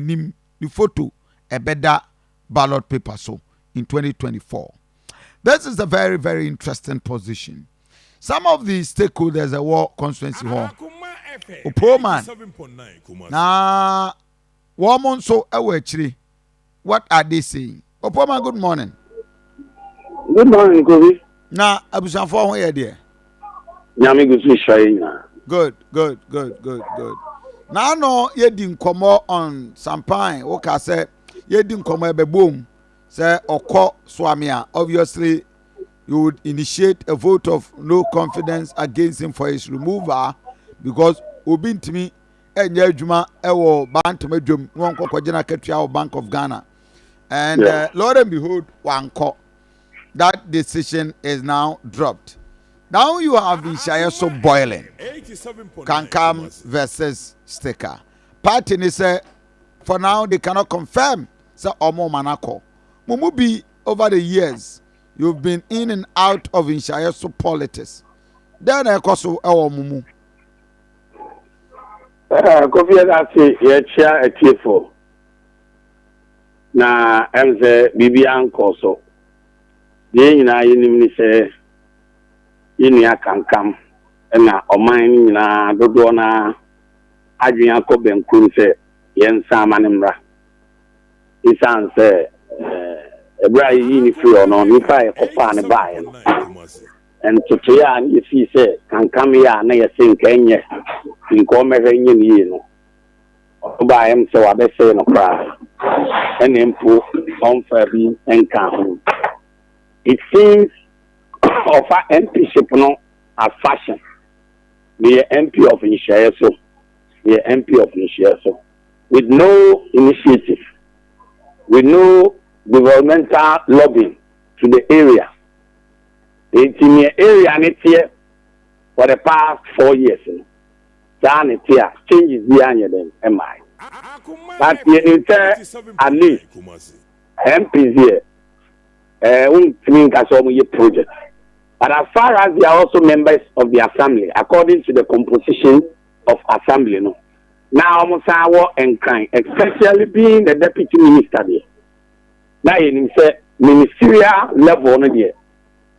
n'anim ne photo ɛbɛda ballot paper so in 2024. This is a very, very interesting position. Some of the stakeholders ɛwɔ constituency hɔ, Opoman na wɔn nso ɛwɔ akyire, what are they saying? Opoman, good morning. Good morning, Kobi. Na abusuafoɔ ho yɛ deɛ? Nyame gu so hyira yɛn nyinaa. Good. N'ano yɛdi nkɔmɔ on sampan, woka sɛ yɛdi nkɔmɔ ɛbɛbom sɛ ɔkɔ Suame a, obviously you would initiate a vote of no confidence against him for his removal, because obi ntumi ɛnyɛ adwuma ɛwɔ Bantama dwom na wɔn kɔkɔ gyina akatua wɔ Bank of Ghana, and lo and behold, wankɔ. That decision is now dropped. Now you have Nhyiaeso boiling, Kankam versus Sticker. Party ni sɛ for now they cannot confirm sɛ ɔmo ma na kɔ. Mo mu bi, over the years you've been in and out of Nhyiaeso politics. Then ɛkɔ so ɛwɔ mo mu? Kofi, yɛda ase, yɛkyia atiefo na sɛ biribiara nkɔ so. Deɛ nyinaa yɛnim ne sɛ yɛnua Kankam ɛna ɔman no nyinaa dodoɔ no adwene akɔ bɛnkum sɛ yɛnsa ama ne mmra, ɛsiane sɛ ɛberɛ a yɛyii ne firi hɔ no, nnipa a yɛkɔfaa ne baeɛ no, ntotoeɛ a ne yɛfii sɛ Kankam yɛ a na yɛse nka ɛnyɛ nka ɔmmɛhwɛ nyɛ ne yie no, ɔno baeɛ m sɛ wabɛsɛe no koraa, ɛna mpo ɔmfa bi nka ho. It seems ɔfa MPship no as fashion. Meyɛ MP of Nhyiaeso, meyɛ MP of Nhyiaeso, with no initiative, with no developmental lobbying to the area. Eti nea area ne teɛ for the past 4 years no, saa ne te a changes bi anyɛ dɛn ɛmaa, but yɛnim sɛ at least MPs here wontumi nka sɛ ɔmo yɛ project, but as far as they are also members of the assembly, according to the composition of assembly no, na ɔmo san wɔ Nkran, especially being the deputy minister deɛ, na yɛnim sɛ ministerial level no deɛ,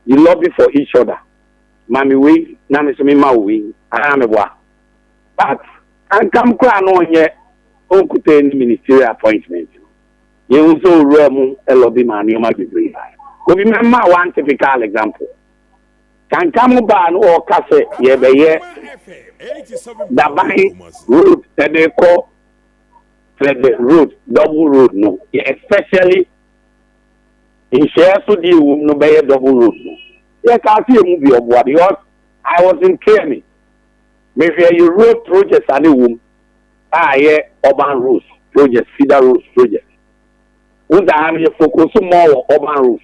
you lobby for each other. Maame wei na me so me ma wei aha me boa, but Kankam koraa na ɔnyɛ ɔnkuta any ministerial appointment. Yɛn nso owura mu ɛlobby ma nneɛma bebree. Obi mɛma one typical example. Kankam baa no, ɔka sɛ yɛbɛyɛ Daban road ɛde kɔ Trede road, double road no, especially Nhyiaeso deɛ ewu no bɛyɛ double road no. Yɛ kaa se emu bi ɔboa, because I was in KMA, mehwɛ yɛ road projects a ne wɔ mu a yɛ urban roads project, feeder roads project. Wúdà ha no, yɛ focus more wɔ urban roads,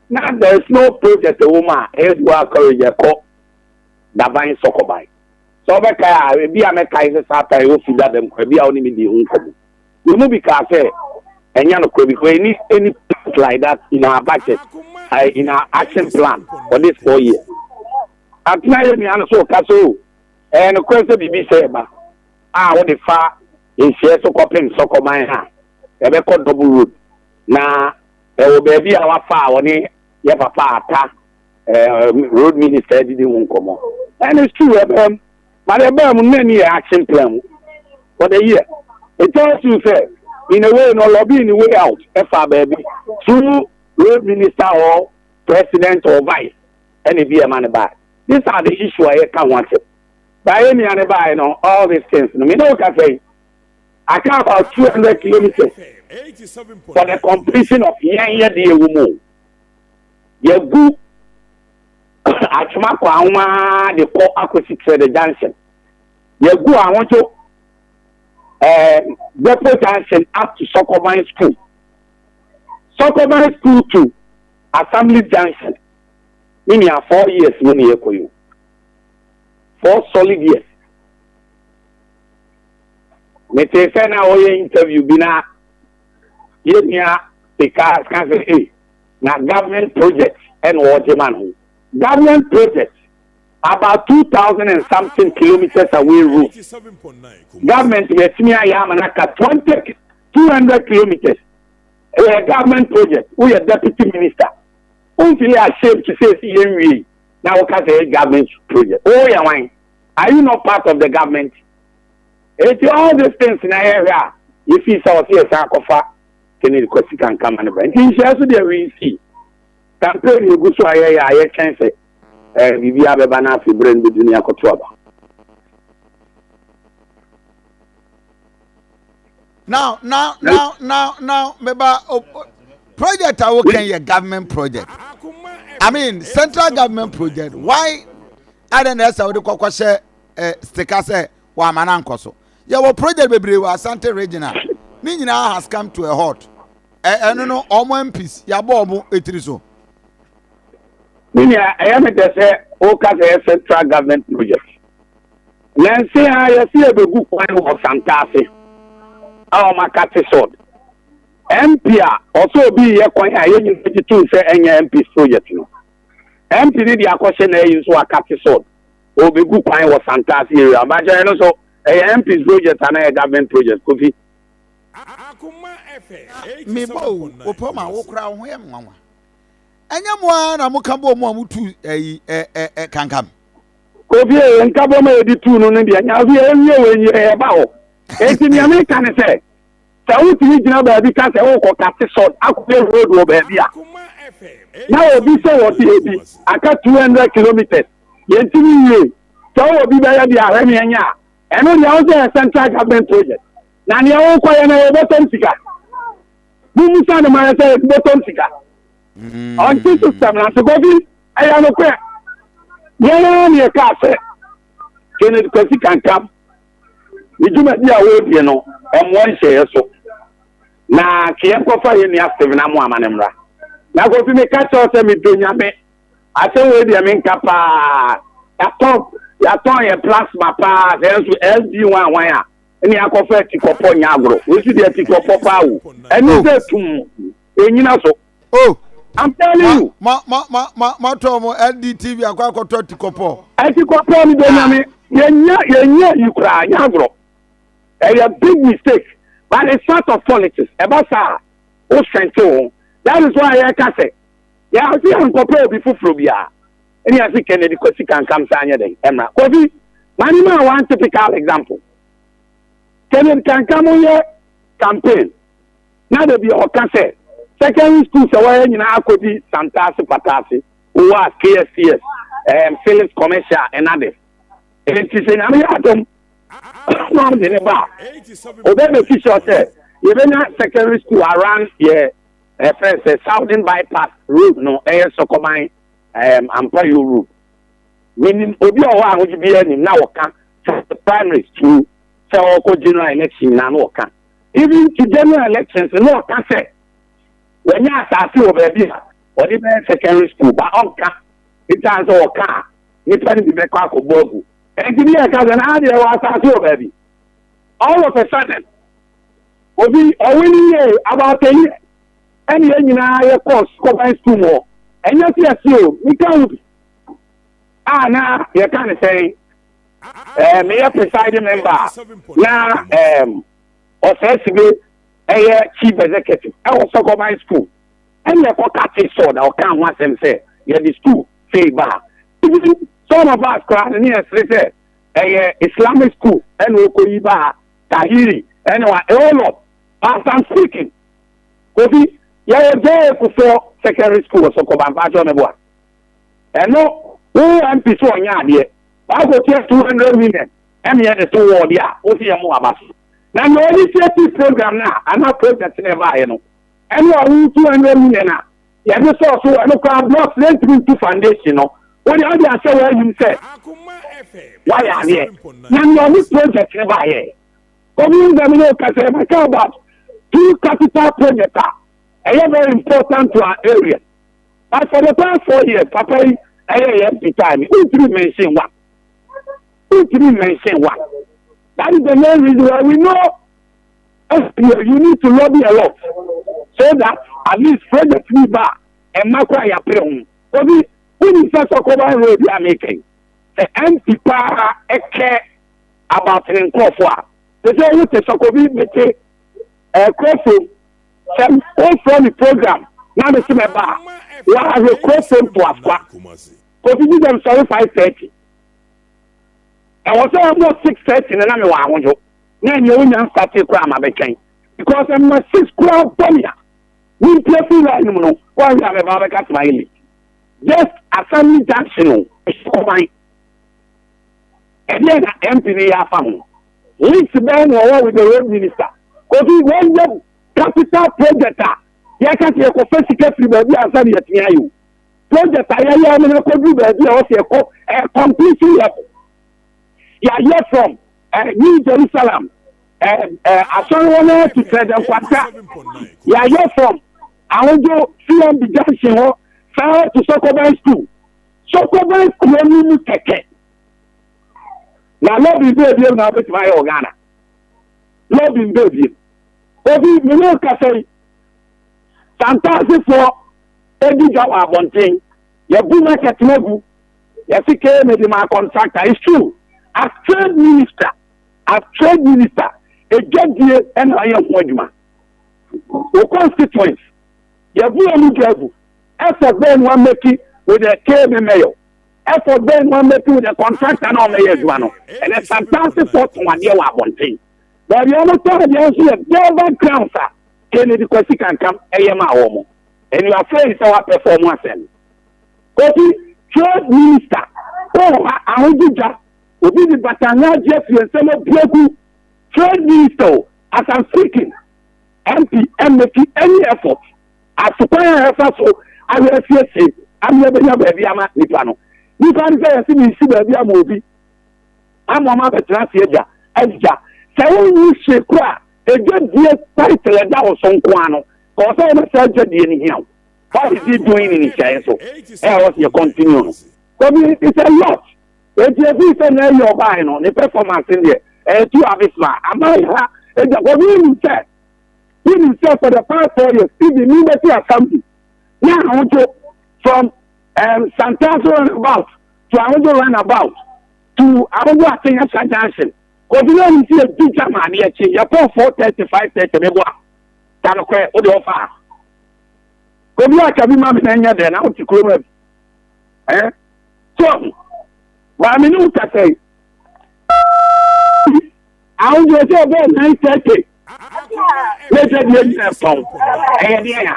na there is no project ɛwɔ mu a ɛyɛ dual carriage ɛkɔ Daban Sɔkɔban. Sɛ ɔbɛkae a, ebi a mɛkae sɛ saa time ɛwɔ feeder dɛm kɔ, ebi a ɔne mi di ho nkɔmɔ, yɛn mu bi kaa sɛ ɛnyɛ no korɔ, because any plans like that in our budget, in our action plan for this 4 years. Atena yɛ nua no so ɔka so ɛyɛ no korɔ sɛ biribi sɛ ɛba a wɔde fa Nhyiaeso kɔpem Sɔkɔban ha, ɛbɛkɔ double road, na ɛwɔ baabi a wafa a wɔne yɛ papa Ata road minister didi ho nkɔmɔ, and it's true, ɛbɛn but ɛbɛn mu nne ni yɛ action plan mu for the year. It tells you say in a way no lobby in a way out ɛfa baabi through road minister or president or vice, ɛna ebi ɛma ne ba. These are the issue a yɛka ho asɛm. Báyé nua ne báyé no, all these things no, mi ne o ka sɛ aka about 200 kilometres for the completion of yɛn yɛ de ewu mu. Yɛgu Atwoma kɔ ahoma de kɔ akɔsi Trede junction, yɛgu Ahodwo depot junction up to Sɔkɔban school, Sɔkɔban school to Assembly junction. Ne nua, 4 years mu ne yɛkɔ yi o, 4 solid years. Mete sɛ na ɔyɛ interview bi na yɛnua sika ka sɛ ee na government project ɛna ɔgye ma no ho. Government project about 2,000 and something kilometers away road, government yɛtumi ayɛ ama no aka twenty 200 kilometres ɛyɛ government project. Woyɛ deputy minister, wonfeel ashamed to say si yɛn wie na woka sɛ ɛyɛ government project? Woyɛ wan? Are you not part of the government? Eti all these things na yɛhwɛ a, yɛfi sɛ ɔsɛ yɛsan akɔfa Kennedy Kwasi Kankam ne ba. Nti nhyɛ so deɛ, we see campaign egu so a yɛyɛ a yɛtwɛn sɛ biribi abɛba na afei berɛ no bɛdu ne akɔto aba. Now, meba project a wokan yɛ government project, I mean central government project. Why adan na ɛsɛ wode kɔkɔ hyɛ sticker sɛ wama na nkɔ so? Yɛwɔ project bebree wɔ Asante Region a ne nyinaa has come to a halt. Ɛno no, ɔmo MPs yabɔ ɔmo etiri so. Me nua, ɛyɛ me dɛ sɛ woka sɛ ɛyɛ central government project. Nansi ha yɛsi yɛbɛgu kwan wɔ Santaase a wɔn aka te sod. MP a ɔsɛ obi yɛ kwan a yɛn nyinaa gye tum sɛ ɛnyɛ MP project no, MP ne de akɔhyɛ na ɛyi nso aka te sod obɛgu kwan wɔ Santaase area abakyɛ no so, ɛyɛ MP's project ana ɛyɛ government project, Kofi? Mebɔ o, wopɔ ma wo koraa wo ho yɛ nwanwa. Ɛnyɛ mo ara na moka bɔ mu a motu ɛyi ɛ ɛ ɛ Kankam? Kofi, ɛyɛ nkabɔ ma yɛde tu no deɛ nya so yɛwie wɔ nyi ɛyɛ ba hɔ. Eti nea meka ne sɛ wotumi gyina baabi ka sɛ wokɔ cut sod akɔyɛ road wɔ baabi a na obi sɛ wɔde ebi aka 200 kilometres yɛntumi wie sɛ wowɔ bi bɛyɛ deɛ ahwɛ ne ɛnyɛ a, ɛno deɛ wo sɛ yɛ central government project na nea wokɔyɛ no yɛbɛtɔm sika. Mumusa ne ma yɛ sɛ yɛbɛtɔm sika ɔnte system na nse. Kofi, ɛyɛ nokorɛ, yɛn ne yɛkaa sɛ Kennedy Kwasi Kankam ne dwumadi a wɔredie no ɛmmoa nhyɛeɛ so na keɛ nkɔfa yɛ nua Steven Amo ama ne mmra. Na Kofi, meka kyerɛw sɛ medɔ Nyame asɛm wei deɛ, menka paa. Yɛatɔn yɛ plasma paa sɛ nso LD wan wan a ɛne akɔfa atikɔpɔ nyɛ agorɔ. Wosi deɛ atikɔpɔ paa o, ɛne sɛ tum ɛnyina so. Oh. I'm telling you. Ma tɔ mo LDTV akɔtɔ atikɔpɔ. Atikɔpɔ mi dɔ Nyame, yɛnyɛ yi koraa nyɛ agorɔ. Ɛyɛ big mistake, but it's part of politics. Ɛba saa o, sɛnte wo. That is why yɛka sɛ yɛase yɛnkɔpɛ obi foforɔ biara, ɛne yɛse Kennedy Kwasi Kankam saa nyɛ dɛn ɛmmra. Kofi, mane ma one typical example. Kennedy Kankam yɛ campaign na da bi ɔka sɛ secondary school sɛ wɔyɛ nyinaa akɔdi Santase Patase, OWAS, KSTS, Phillips Commercial and others. Nti sɛ Nyame yɛ adom na ɔde ne ba a, ɔbɛbɛki sure sɛ yɛbɛnya secondary school around yɛ ɛfrɛ sɛ Southern Bypass road no, ɛyɛ Sɔkɔban Ampayo road. Menim obi a ɔwɔ ahodwo bi anim na wɔka sɛ primary school sɛ ɔkɔ general election nyinaa na wɔka, even to general elections na ɔka sɛ wɔnyɛ asase wɔ baabi a wɔde bɛyɛ secondary school ba. Ɔnka nitan sɛ ɔka a, nipa no bi bɛkɔ akɔbɔ agu. Ɛnti bi yɛ ka sɛ naa deɛ wɔ asase wɔ baabi. All of a sudden, obi ɔwini yie about a year, ɛne yɛn nyinaa yɛ kɔ Sɔkɔban school mu hɔ. Ɛnyɛ si ɛsi o, mika wo bi a na yɛka ne sɛn meyɛ presiding member na ɔsɛ sibe ɛyɛ chief executive ɛwɔ Sɔkɔban school, ɛne ɛkɔ cut sod a ɔka ho asɛm sɛ yɛde school sei ba. Even some of us koraa ne yɛsere sɛ ɛyɛ Islamic school ɛna ɔkɔ yi ba tahiri ɛna wa a whole lot. As I'm speaking, Kofi, yɛwɔ J.A. Kufuor Secondary School wɔ Sɔkɔban mpatsɔ ne bo a ɛno wo MP so ɔnyɛ adeɛ wakɔtua 200 million ɛna yɛde to wɔɔde a wosi yɛ mo aba so. Na nea initiative program na ana project na ɛbaayɛ no, ɛne ɔwo 200 million a yɛde sɔɔ so ɛno koraa, blocks ne ntumi ntu foundation no, wode ɔde ahyɛ wɔayim sɛ wayɛ adeɛ. Na nea ɔne project ne baayɛ, obi nsɛm ne kasa ɛbɛka about two capital project a ɛyɛ very important to our area, but for the past 4 years papa yi ɛyɛ yɛ MP time, wontumi mention one, wontumi mention one. That is the main reason why we know you need to lobby a lot so that at least project bi ba ɛma kɔ a yɛapere ho. Obi wonim sɛ Sɔkɔban road a mekɛn sɛ MP paa ɛkɛ about ne nkurɔfoɔ a te sɛ wote Sɔkɔbi mete. Ɛkɔ fam sɛ wofrɛ me program na me se mɛba a, wɔahwɛ kuro fam to Asokwa. Kofi gye dɛm sɔre 5:30. Ɛwɔ sɛ ɛbɔ 6:30 no na mewɔ Ahodwo na ɛneɛ wonya nsate koraa ma bɛtwɛn because ɛma 6 koraa bɔ me a, mempia firi line no mu no, woahwɛ a mɛba bɛka sɛ mayɛ late. Just Assembly Junction o, ɛhyɛ ɛdeɛ na MP no yɛ afa ho. Links bɛn na ɔwɔ with the road minister? Kofi, wɔnyɛ capital project a yɛka sɛ yɛkɔfa sika firi baabi ansa ne yɛtumi ayɛ o. Project a yɛyɛ ɔmo no akɔduru baabi a ɔsɛ yɛkɔ completion level. Yɛayɛ from New Jerusalem asɔre hɔ no to Trɛdɛ Nkwanta. Yɛayɛ from Ahodwo CMB junction hɔ saa to Sɔkɔban school. Sɔkɔban kuro no mu kɛkɛ. Na lobby bɛɛ biem na wobɛtumi ayɛ wɔ Ghana. Lobby bɛɛ biem. Obi mene kasa yi. Santaasefoɔ edi dwa wɔ abɔnten. Yɛbu market no agu. Yɛsi kee mede ma contractor. It's true. As trade minister, edwadie ɛna ɔyɛ ho adwuma. O constituents, yɛbu wɔn dwa agu. Effort bɛn na wɔamake with the KMA mayor? Effort bɛn na wɔamake with the contractor na ɔmɛyɛ adwuma no? Ɛnɛ Santaasefoɔ tɔn adeɛ wɔ abɔnten. Baabi a wɔtɔn adeɛ nso yɛ Delta grounds a Kennedy Kwasi Kankam ɛyɛ maa wɔn. And you are saying sɛ wapɛ fɔm asɛm. Kofi, trade minister, oh, ahodwidwa, obi di batanga agye afie nsɛm abuagu. Trade minister o, as I'm speaking, MP mmake any effort. Asokwan a ɛfa so ahwɛ asiesie ama yɛbɛnya baabi ama nipa no. Nipa no sɛ yɛsi mi nsi baabi ama obi ama ɔmo abɛtena ase agya agya. Sɛ wonyi hwee kora a, edwadie title ɛda wɔ so nko ano. Kɔɔ sɛ wɔn sɛ adwadie no hia wo. What is he doing in Nhyiaeɛ so? Ɛyɛ wɔ sɛ yɛ continue no. Kobi, it's a lot. Eti efi sɛ na ɛyɛ ɔbaa no ne performance deɛ ɛyɛ too abysmal. Aman ha egya Kobi nim sɛ for the past 4 years even mi bɛ ti assembly na Ahodwo from Santase roundabout to Ahodwo roundabout to Ahodwo Atenyasa junction. Kobi na nim sɛ yɛ di dwa maame akyi yɛ kɔ 4:30, 5:30 mi bɔ a tanokorɛ o de ɔfa a. Kobi aka bi ma mi na nyɛ dɛ na o ti kurom abi ɛ so maame ne wo kasa yi ahosuo sɛ ɔbɛyɛ 9:30 n'agya deɛ nyina tɔn ɛyɛ deɛ ya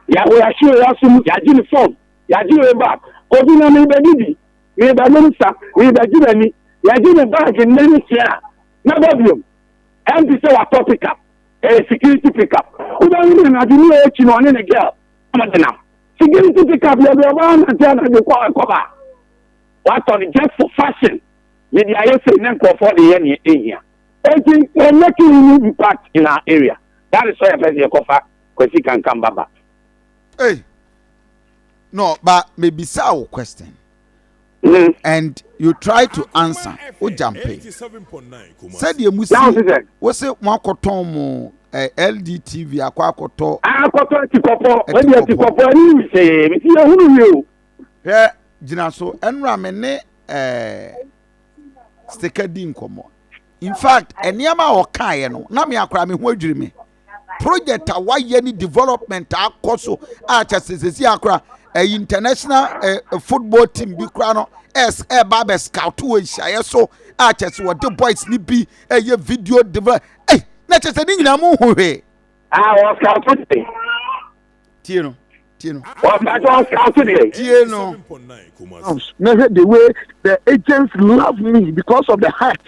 yàwó yàhye yàsom yàgye ne fɔm yàgye wei back. Kofi, na mi bɛ didi, mi bɛ nom sa, mi bɛ gye n'ani, yàgye ne baagi nne ne kyerɛ a n'aba biom MP sɛ watɔ pick up, ɛyɛ security pick up. Wobɛhu ne anadwo ne akyi na ɔne ne girl ɔmo de nam security pick up. Yɛ bi ɔbaa nante anadwo kɔ ɛkɔba watɔ no just for fashion. Yɛde ayɛ sɛ ne nkurɔfoɔ de yɛ nea ehia. Eti we're making any impact in our area. That is why yɛpɛ sɛ yɛkɔfa Kwasi Kankam baba. Hey. No, but maybe wo question. And you try to answer. O jampe. Sɛdeɛ mu si Now, sɛ wo se mo akɔtɔn mo LDTV akɔ akɔtɔ. Akɔtɔ etikɔpɔ wɔde etikɔpɔ ɛni wisee mesi yɛhunu wie o. Hwɛ, gyina so. Ɛnura me ne sticker di nkɔmɔ. In fact, nneɛma a ɔkaeɛ no na me akora me ho adwiri me. Project a wayɛ ne development akɔ so a kyɛ sɛ sɛsi akora ɛyi international football team bi kora no ɛs ɛɛba abɛ scout wɔ nhyiaeɛ so a kyɛ sɛ wɔde boys ni bi ɛyɛ video develop ɛy na kyɛ sɛ ne nyinaa mo ho hwee. A wɔ scout de. Tie no, tie no. Wɔ scout de. Tie no. Na hwɛ the way the agents love me because of the heart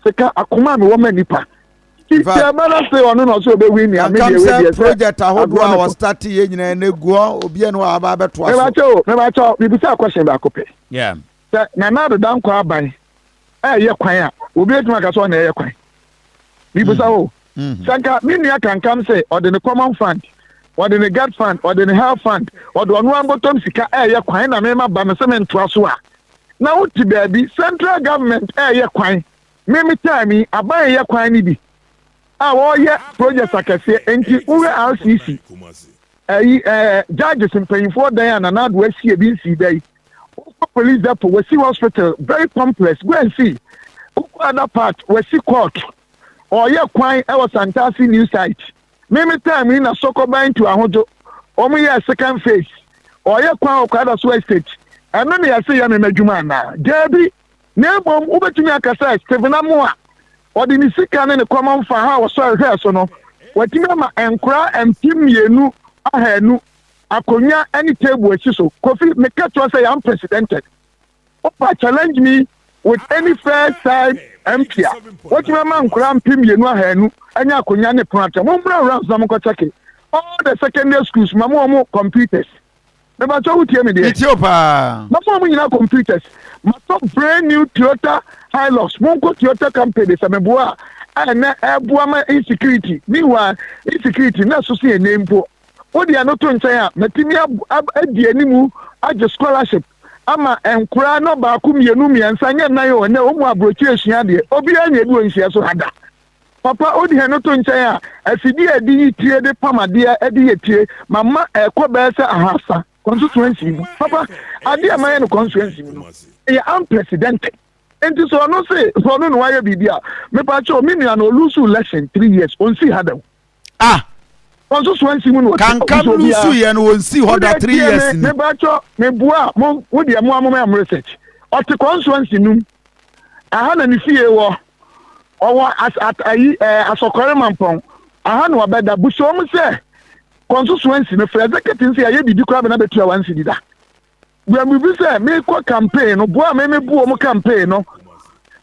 sika akoma mi wɔ ma nipa. Nti ɛbɛrɛ sɛ ɔno na ɔsɛ ɔbɛ win ni ame Kankam deɛ wei sɛ deɛ sɛ project ahodoɔ a agorɔ ne wɔstart yɛ nyinaa ne gu hɔ, obiara ne wɔ aba abɛtoa so. Mebakyɛ o, mebakyɛ o, bibisa question baako pɛ. Sɛ Nana Addo Dankwa aban ɛyɛ kwan a, obi etuma aka sɛ ɔna ɛyɛ kwan? Bibisa o. Sɛ nka me nua Kankam sɛ ɔde ne common fund, ɔde ne GETFund, ɔde ne health fund, ɔde ɔno abɔtɔm sika ɛyɛ kwan na mema ba me sɛ mentoa so a, na wote baabi central government ɛyɛ kwan, meme time yi aban yɛ kwan no bi a wɔreyɛ project akɛseɛ. Nti wohwɛ RCC ɛyi judges mpanyinfoɔ dan a Nana Addo asi, ebi nsi da yi. Wokɔ police depot, wɔsi hospital, very complex, go and see. Wokɔ other part, wɔsi court. Ɔreyɛ kwan wɔ Santase new site. Me me time yi na Sɔkɔban tu ahodwo. Wɔn yɛɛ second phase. Ɔreyɛ kwan wɔ Kwadaso estate. Ɛno na yɛse yɛ me m'adwuma anaa? Daabi. Na mmom wobɛtumi aka sɛ Stephen Amoah, ɔde ne sika ne ne common fund a ɔsɔre hwɛɛ so no, watumi ama nkoraa 2,200 akonnwa ne table asi so. Kofi, meka kyerɛ wo sɛ yɛ unprecedented. Opa challenge me with any first time MP a watumi ama nkoraa 2,200 anya akonnwa ne pono atwa. Mommra rounds na monkɔ check all the secondary schools ma mo wɔn computers. Mebatɔ wo tie me deɛ. Metie o paa. Mama wɔn nyinaa computers. Matɔ brand new Toyota Hilux. Monkɔ Toyota company sɛ meboa a ɛnɛ ɛboa ma insecurity. Meanwhile insecurity na ɛso se ɛnɛ mpo. Wo deɛ no to nkyɛn a matumi adi animu agye scholarship ama nkoraa no baako mmienu mmiɛnsa nyɛ nnan o ɛnɛ wɔn mu aburokyire esua adeɛ. Obiara nyɛ bi wɔ nhyia so ha da. Papa, wode hɛn to nkyɛn a, afidie a yɛde yi tire de pam adeɛ de yɛ tire, mama ɛrekɔ bɛyɛ sɛ 300 constituency mu. Papa, adeɛ a mayɛ no constituency mu no, ɛyɛ unprecedented. Nti sɛ ɔno se ɔno na wayɛ biribi a, mepa kyɛw, me nua no ɔlose election 3 years, ɔnsii ha da o. Ah! Constituency mu na ɔte. Kankam lose yɛ no, ɔnsii hɔ da 3 years ni. Mepa kyɛw, meboa mo, wo deɛ mo a momayɛ mo research. Ɔte constituency num. Aha na ne fie wɔ. Ɔwɔ as at ayi ɛɛ Asɔkɔre Mampɔn. Aha na ɔbɛda. Busa wɔn sɛ constituency no frɛ executive sɛ yɛayɛ biribi koraa bɛ na bɛtua 1 cedi da. Bua biribi sɛ mekɔ campaign no boa me mebu wɔn campaign no.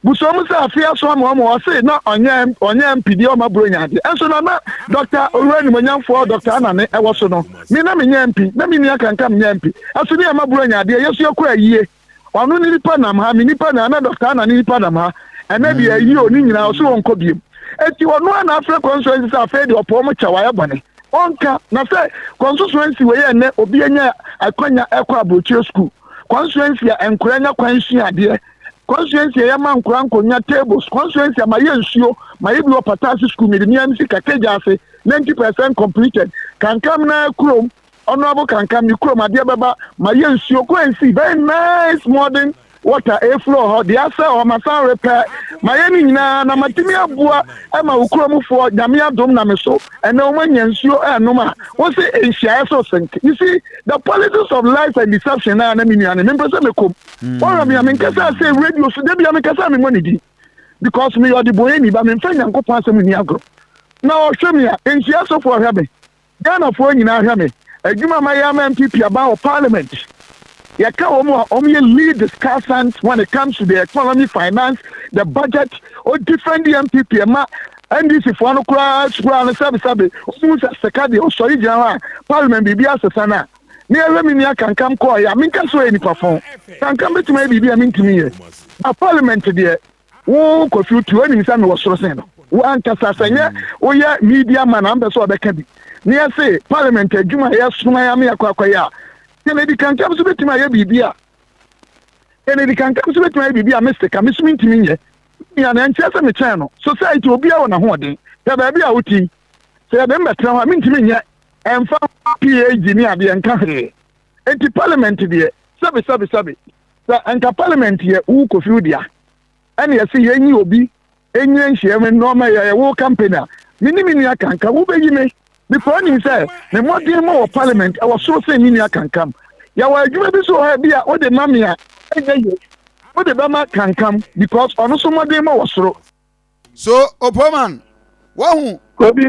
Busa wɔn sɛ afe aso ama wɔn ɔse na ɔnyɛ MP deɛ ɔma buro nya adeɛ. Ɛnso na na Dr. Owura Nimonyamfoɔ Dr. Anane ɛwɔ so no. Me na menyɛ MP na me nua Kankam nyɛ MP. Ɛso ne yɛma buro nya adeɛ yɛso yɛkɔ ayie. Ɔno ne nipa nam ha, me nipa na na Dr. Anane nipa nam ha. Ɛnɛ deɛ ayi o ne nyinaa ɔso wɔnkɔ biem. Eti ɔno a na afrɛ constituency sɛ afei deɛ ɔpɔ ɔmo kyɛ wayɛ bɔne. Ɔnka na sɛ constituency wei ɛnɛ obi anya akwanya ɛkɔ aburokyire school. Constituency a nkora nya kwan sua adeɛ. Constituency a yɛma nkora nkonnwa, tables. Constituency a ma yɛ nsuo, ma yɛ bi wɔ Patase school, mede mia sika kegya ase 90% completed. Kankam na kurom, Honourable Kankam ne kurom adeɛ bɛba ma yɛ nsuo kwan si very nice modern water eflow hɔ deɛ asɛ hɔ ma san repair ma yɛ ne nyinaa na matumi aboa ɛma wo kuromfoɔ. Nyame adom na me so ɛnɛ wɔn anya nsuo ɛnom a wɔsi nhyiaeɛ so sink. You see the politics of lies and deception na na me nua ne mempɛ sɛ mekom wɔrɔ me a menkasa sɛ radio so da bia menkasa me mmɔ ne din because meyɛ ɔde bɔnyɛ ba memfa Nyankopɔn asɛm nni agorɔ na ɔhwɛ me a nhyia sofoɔ hwɛ me, Ghanafoɔ nyinaa hwɛ me. Adwuma ma yɛ ama NPP aba wɔ parliament, yɛka wɔn a wɔn yɛ lead discussant when it comes to the economy, finance, the budget. O defend the NPP ɛma NDC foɔ no koraa koraa no sɛbesɛbe wɔn sɛ sika deɛ ɔsɔre gyina hɔ a parliament biribi asesa no a ne yɛhwɛ me nua Kankam kɔɔ yɛ a menka so yɛ nipa fɔn. Kankam bɛtumi ayɛ biribi a mentumi yɛ na parliament deɛ wo Kofi Otu onim sɛ mewɔ soro sen no. Wo ankasa sɛ nyɛ woyɛ media man a mpɛ sɛ ɔbɛka bi ne yɛse parliament adwuma a yɛsoma yɛ ame akɔ akɔyɛ a Kennedy Kankam so bɛtumi ayɛ biribi a Kennedy Kankam so bɛtumi ayɛ biribi a mistake a meso mentumi nyɛ nea na ɛnkyerɛ sɛ mekyɛn no. Society obiara wɔ n'ahoɔden sɛ baabi a woti sɛ yɛde mbɛtena hɔ a mentumi nyɛ ɛmfa PhD ne adeɛ nka hwee. Enti parliament deɛ, sɛbe sɛbe sɛbe, sɛ nka parliament yɛ wo Kofi wo dea ɛne yɛsɛ yɛnyi obi ɛnyina nhyiam nneɛma yɛ wo campaign a me ne me nua Kankam wobɛyi me because nim sɛ me mmɔden ma wɔ parliament ɛwɔ soro sɛ me nua Kankam. Yɛwɔ adwuma bi so wɔ ha bi a wode ma me a ɛnyɛ yie, wode bɛma Kankam because ɔno so mmɔden ma wɔ soro. So Opoman, wahu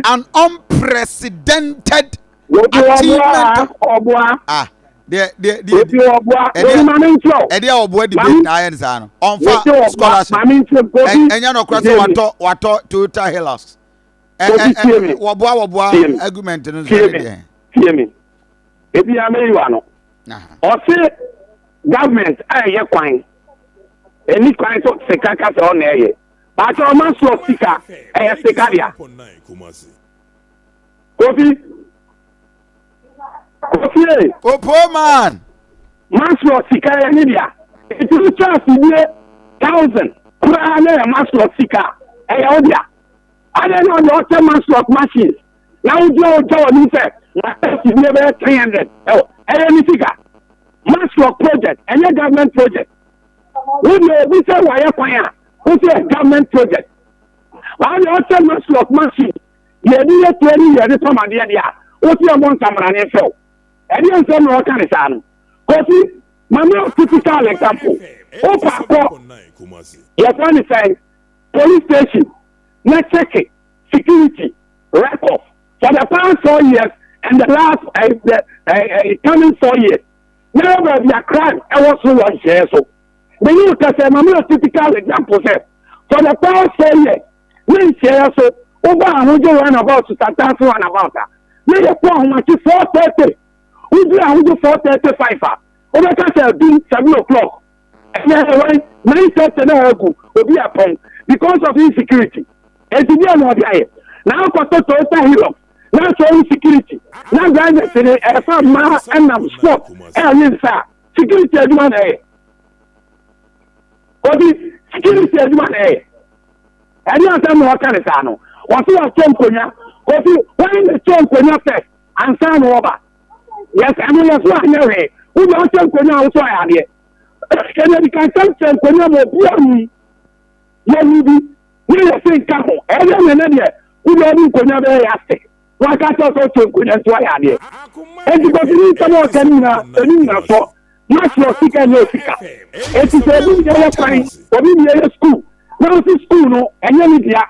an unprecedented achievement. Ɔboa. Ah, deɛ deɛ deɛ. Obi ɔboa obi maame nkyɛw. Ɛdeɛ a ɔboa debate na ayɛ ne saa no ɔnfa scholarship. Maame nkyɛw, Kofi. Ɛnyɛ nɔkora sɛ watɔ Toyota Hilux. Kofi, tie mi. Wɔboa argument no nso ne deɛ. Tie mi, ebi ameyiwa no ɔse government a ɛyɛ kwan ɛni kwan so sika kasa ɔna ɛyɛ bakyɛ ɔma soɔ sika ɛyɛ sika dea. Kofi, Kofi e. Opoman. Masloc sika yɛ ne dea eti o kyɛ afidie 1,000 koraa na yɛ Masloc sika ɛyɛ o dea. Adeɛ na ɔde ɔkyɛ Masloc machines na wogyina o gya wɔn nim sɛ na afidie bɛyɛ 300 ɛwɔ ɛyɛ ne sika. Masloc project ɛnyɛ government project. Wo deɛ obi sɛ wayɛ kwan a wo sɛ government project. Baa deɛ ɔkyɛ MASLOC machine deɛ ɛde yɛ tuo ne yɛde tɔm adeɛ deɛ a, wote ɛmɔ nsamrane fɛw. Ɛdeɛ nsɛm na ɔka ne saa no. Kofi, mama typical example. Wokɔ akɔ yɛfrɛ ne sɛn, police station na check security record for the past 4 years and the last the coming 4 years. Na baabi a crime ɛwɔ so wɔ nhyɛn so. Meyi wo kasa, mama typical example sɛ for the past 4 years ne nhyɛn so, woba Ahodwo roundabout, Santase roundabout a, ne yɛ kɔ ahomakye 4:30, woduru Ahodwo 4:35 a, wobɛka sɛ adum 7 o'clock. Ɛyɛ ɛwɛn 9:30 na agu obi apɔn because of insecurity. Eti bi a na ɔde ayɛ na akɔtɔ Toyota Hilux na asɔ insecurity na drivers ne ɛfa mmaa ɛnam sport ɛyɛ nsa. Security adwuma na ɛyɛ obi security adwuma na ɛyɛ. Ɛne asɛm na ɔka ne saa no, wɔsi wɔkyɛ nkonnwa. Kofi, wɔn na kyɛ nkonnwa first ansa na wɔba. Yes, ɛno yɛ so anyɛ hwee. Wọ́n ɔkyɛ nkonnwa a wosɔ ayɛ adeɛ kɛnɛ kankan kyɛ nkonnwa ma obi ahu yɛhu bi ne yɛ se nka ho. Ɛyɛ nene deɛ wọ́n ɔde nkonnwa bɛyɛ yɛ ase wɔn aka kyerɛ sɛ ɔkyɛ nkonnwa nso ayɛ adeɛ. Eti Kofi, ne nsɛm a ɔka ne nyinaa ɛni nyina sɔ n'asɔ sika nyɛ sika. Eti sɛ obi nyɛ yɛ kwan, obi nyɛ yɛ school na ɔsi school no ɛnyɛ ne dea,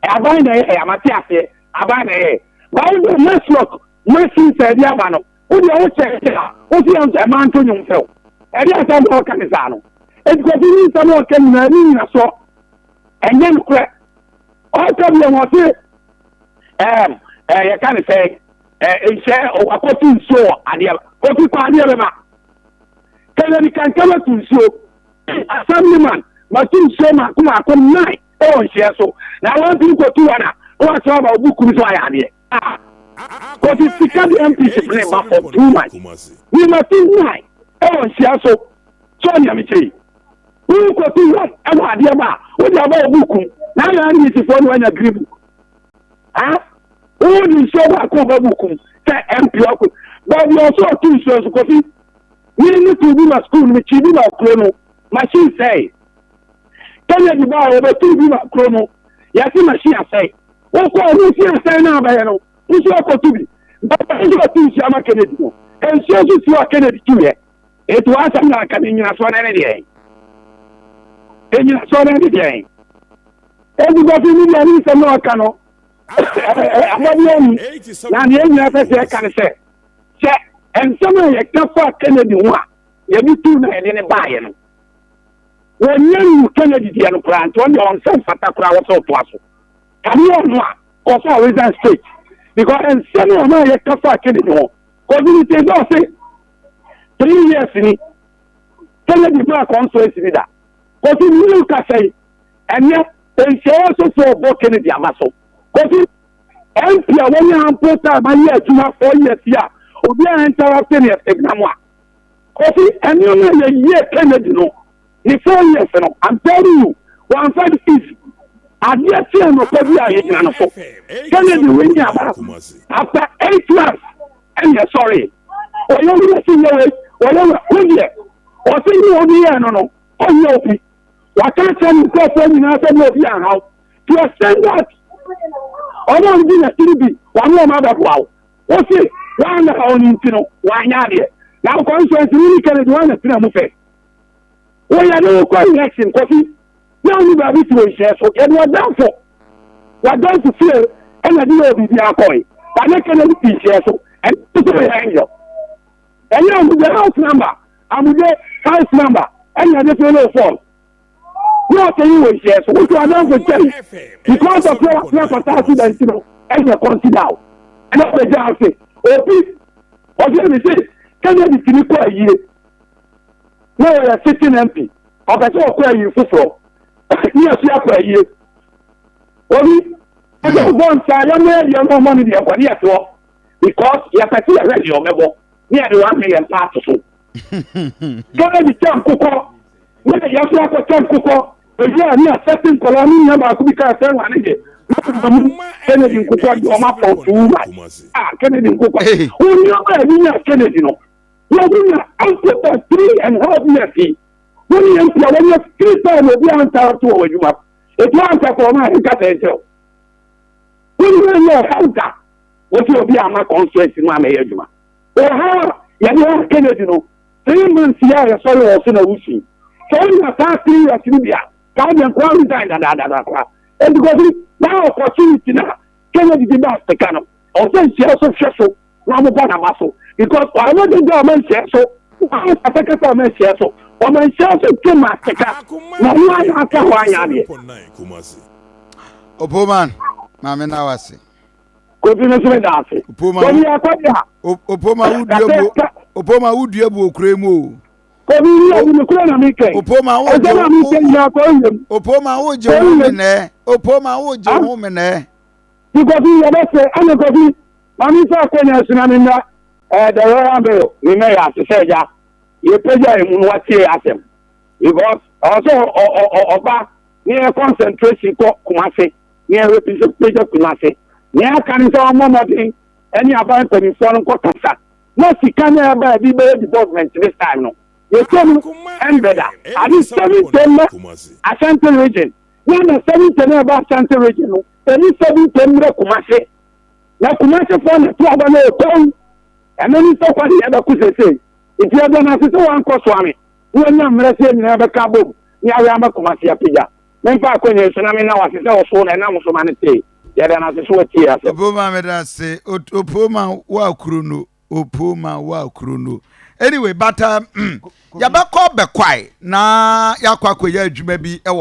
aban na ɛyɛ amate aseɛ, aban na ɛyɛ baayi. MASLOC machine sɛ ɛde aba no, wodi ɔwɔ kyɛ kyɛ a wosi yɛn nso ɛmaa nto nwom fɛw. Ɛde asɛm na ɔka ne saa no. Eti Kofi, ne nsɛm a ɔka nyinaa ne nyina sɔ ɛnyɛ nokorɛ. Ɔka bi yɛn wɔse ɛɛm ɛɛ yɛka ne sɛ nhyɛ akɔto nsuo wɔ adeɛ. Kofi, kɔ adeɛ bɛma Kennedy Kankama to nsuo. Assemblyman matu nsuo mako mako nine ɛwɔ nhyɛ so na wɔn ti kɔtu wa na wɔn aba obu kuru so ayɛ adeɛ. Ah, Kofi, sika de MPs ne ba for 2 months ni matu nine ɛwɔ nhyɛ so. So ɔnea mi kyerɛ yi, wɔn kɔtu one ɛwɔ adeɛ ba a wɔde aba obu kum na ayɛ NDC foɔ no wɔanya green book. Ah, wɔn de nsuo baako ɔba bu kum sɛ MP ɔko baabi ɔso ɔtu nsuo nso. Kofi, ní ní tu bi ma school no, kyi bi ma kuro no machine sɛɛ. Kennedy ba a wɔbɛtu bi ma kuro no, yɛsi machine asɛe. Wokɔ ɔmo si asɛe na abɛyɛ no nso akɔtu bi bàbá nso ɔtu nsuo ama Kennedy no, nsuo nso si hɔ a Kennedy tu yɛ. Etu asɛm na aka ne nyinasoɔ no ne deɛ enyinasoɔ no ne deɛ. Ebi Kofi mi deɛ, ne nsɛm na ɔka no abɔdeɛ mu na deɛ nyinaa pɛ sɛ ɛka ne sɛ nsɛm a yɛka fa Kennedy ho a yɛde tu na yɛde ne baayɛ no, wɔnyɛ nu Kennedy deɛ no koraa. Nti ɔno deɛ ɔnsɛ mfata koraa wɔ sɛ ɔtoa so kadeɛ ɔno a kɔsɛ ɔresign straight because nsɛm a ɔno a yɛka fa Kennedy ho. Kɔsi ne sɛ ɔse 3 years ni Kennedy maa constituency bi da. Kɔsi ne kasa yi, ɛnɛ nhyɛn soso ɔbɔ Kennedy ama so. Kɔsi MP a wɔnyɛ ample time ayɛ adwuma 4 years yi a obi a interrupt ne ɛsɛgyina mu a. Kofi, ɛnneɛma yɛ yie Kennedy no ne 4 years no, I'm telling you, wɔamfa no easy. Adeɛ kyerɛ nɔpɛ bi a yɛgyina no so. Kennedy wei aba after 8 months ɛnyɛ sɔre ɔyɛ wura si nyɛ wei ɔyɛ wura wo deɛ ɔsɛ yi obi yɛ no ɔnyɛ obi waka kyerɛ ne nkurɔfoɔ nyinaa sɛ ne obi anhaw to extend that ɔmo a ɔdi n'akyiri bi wɔn a ɔmo abɛboa wo wosi wɔn a ɔno nti no wɔanyɛ adeɛ na constituency ne Kennedy wɔn na tena mu fɛ wɔyɛ ne wokɔ election. Kofi, na ɔno baabi si wɔ nhyɛn so yɛde wɔdamfo fie ɛna de yɛ obibi akɔe ba ne Kennedy fi nhyɛn so. Ɛno nso yɛ angel ɛnyɛ Amude house number, Amude house number ɛna de fi no form ní ọ̀sẹ̀ yìí wɔ nhyɛn so wotu adamfo nkyɛn because of your watena pata accident no ɛnyɛ consider o. Ɛna ɔbɛgye ase obi ɔsɛ mi sɛ Kennedy tìmi kɔ ayie na ɔyɛ sitting MP, ɔpɛ sɛ ɔkɔ ayie foforɔ ní ɛso akɔ ayie obi ɛsɛ ɔbɔ nsa yɛn yɛ deɛ no ɔmɔ no deɛ nkɔ ne yɛ toɔ because yɛpɛ sɛ yɛhwɛ deɛ ɔmɛbɔ ne yɛde 1 million pa ato so. Kennedy kyɛ nkokɔ ne yɛso akɔkyɛ nkokɔ ebi a ne asɛte nkɔla ne nua baako bi kaa sɛ wa ne deɛ ne mu Kennedy nkokɔ deɛ ɔma fɔ too much. Ah, Kennedy nkokɔ wɔn nneɛma a ebi nya Kennedy no wɔn nya after 3.5 years yi wɔn yɛ mpia wɔn yɛ three time obi a ntara to wɔ adwuma. Etu ampɛfɔm a nka sɛ nkyerɛw. Wonyɛ nyɛ ɔhaw da. Wosi obi ama constituency mu amɛyɛ adwuma. Ɔhaw a yɛde ha Kennedy no, 3 months yi a yɛsɔre wɔ so na wusi. Sɛ wonya saa 3 years no bi a, ka wode nkoa resign dadaadada koraa. Enti Kofi, that opportunity na Kennedy de ba sika no, ɔsɛ nhyia so hwɛ so na ɔmobɔ n'aba so because ɔmo de gya ɔmo nhyia so, ɔmo kasakasa ɔmo nhyia so, ɔmo nhyia so twe ma sika na ɔmo ayɛ aka hɔ anya adeɛ. Opoman, maame na wase. Kofi no so mi da ase. Opoma. Kofi akɔdi a. Opoma wudua bu, Opoma wudua bu okure mu o. Kofi yi yɛ mi kura na mi kɛ. Opoma wo gye. Ɛsɛ na mi kɛ nyina kɔ yam. Opoma wo gye wo minɛ. Opoma wo gye wo minɛ. Ti Kofi yɛ bɛ sɛ ɛna Kofi maame nfa akɔnya suna mi nna the royal bill mi mɛ yɛ ase sɛ ɛgya yɛ pagya emu no watie asɛm because ɔsɛ ɔba ne yɛ concentration kɔ Kumase ne yɛ pagya Kumase ne yɛ aka ne sɛ ɔmɔ mmɔden ɛne aban mpanimfoɔ no nkɔ kasa na sika ne ɛba ɛbi bɛyɛ development this time no yɛtwa mu ɛmbɛda ade 70 mma Ashanti Region na 70 na ɛba Ashanti Region no, ɛni 70 mmerɛ Kumase na Kumase foɔ na to aba na ɛtɔn ɛno ne sɛ kwan yɛ bɛko sese. Nti ɛbɛ na ase sɛ wankɔ soame na wanya mmerɛ sɛ nyinaa bɛka bom ne awɛ ama Kumase apagya. Memfa akɔnya so na mena wase sɛ ɔso na ɛnam so ma no tee yɛda no ase so watie asɛm. Opoma, meda ase. Opoma wa kuro no, Opoma wa kuro no. Anyway, but yɛbɛkɔ bɛkwae na yɛakɔ akɔyɛ adwuma bi ɛwɔ